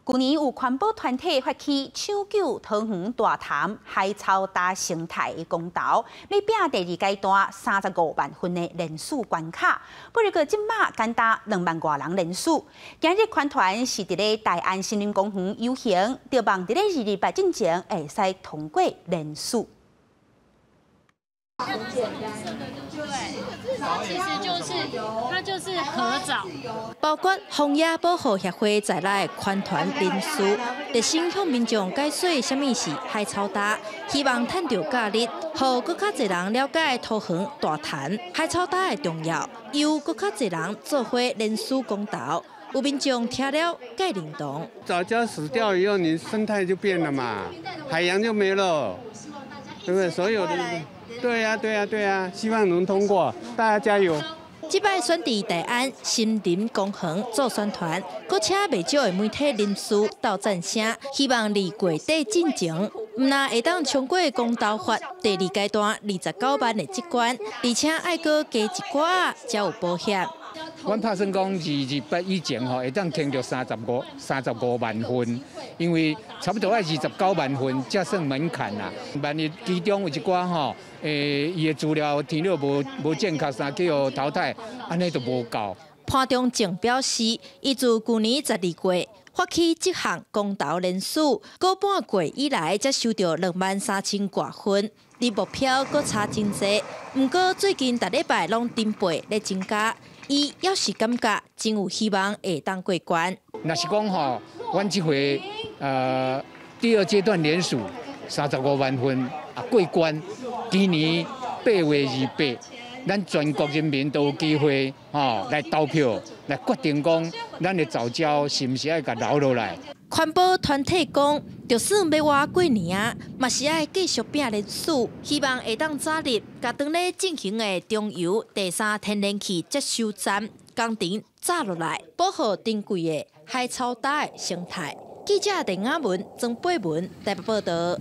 舊年有環保團體發起搶救桃園大潭海草礁生態的公投，欲拚第二階段35萬份的聯署關卡，不過這馬簡單2萬外人聯署。今日環團是佇咧大安森林公園遊行，著望佇咧228進前會使通過聯署。很簡單，對，它其實就是它就是合藻。包括荒野保護協會在內的環團人士，熱心向民眾解說啥物是海草礁，希望趁著假日，予閣較濟人了解桃園大潭海草礁的重要，由閣較濟人做伙聯署公投。有民眾聽了蓋認同。藻礁死掉以後，你生態就變了嘛，海洋就沒了，對不對？所有的。對呀，對呀，對呀，希望能通過，大家加油！這擺選佇大安森林公園做宣傳，閣請袂少的媒體人士鬥讚聲，希望佇月底進前，毋但會當衝過公投法第二階段29萬的這關，而且愛閣加一寡才有保險。阮拍算講228以前吼，會當傾著35萬份，因為差不多愛29萬份才算門檻啦。萬一其中有一寡吼，伊的資料填了無正確，啥去予淘汰，按呢就無夠。潘忠政表示，伊自舊年12月發起這項公投聯署，個半月以來才收著2萬3千外份，離目標閣差真濟。毋過最近逐禮拜攏成倍咧增加，伊猶是感覺真有希望會當過關。若是講吼，阮這回第二階段聯署35萬份啊過關，今年8月28，咱全國人民都有機會吼來投票來決定講，咱的藻礁是毋是愛共留落來。環保團體講，就算欲倚過年啊，嘛是愛繼續拚聯署，希望會當早日共當咧進行的中油第三天然氣接收站工程炸落來，保護珍貴的海草礁的生態。記者鄧雅文、曾貝文台北報導。